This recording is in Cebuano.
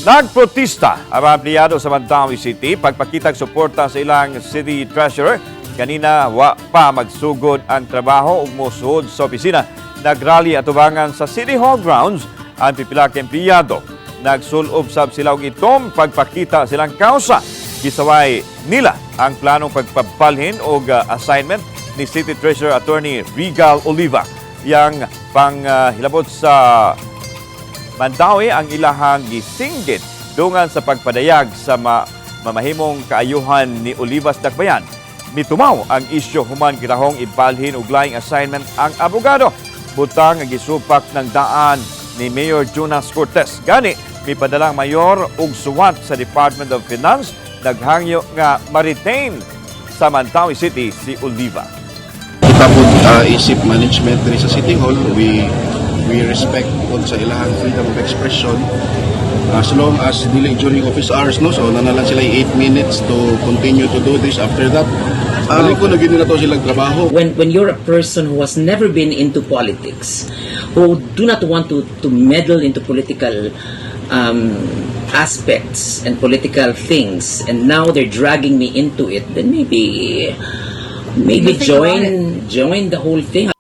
Nagprotesta ang mga empleyado sa Mandaue City pagpakitag suporta sa ilang city treasurer. Kanina wa pa magsugod ang trabaho ug mosuod sa opisina. Nagrally atubangan sa City Hall grounds ang pipila ka empleyado. Nagsulob sab sila og itom pagpakita silang kausa. Gisaway nila ang planong pagpabalhin og assignment ni City Treasurer Attorney Regal Oliva. Yang panghilabot sa Mandaue ang ilahang gisinggit dungan sa pagpadayag sa mamahimong kaayuhan ni Olivas Dakbayan. Mitumaw ang isyu human kitahong ibalhin og laing assignment ang abogado. Butang nga gisupak ng daan ni Mayor Jonas Cortez. Gani, mipadalang mayor og suwat sa Department of Finance, naghangyo nga ma-retain sa Mandaue City si Oliva. Kita po, isip management diri sa City Hall, we respect po sa ilahang freedom of expression as long as dili during office hours, no? So naa na lang sila 8 minutes to continue to do this. After that, balik ko na gyud nila to silang trabaho. When you're a person who has never been into politics, who do not want to meddle into political aspects and political things, and now they're dragging me into it, then maybe You think about join the whole thing.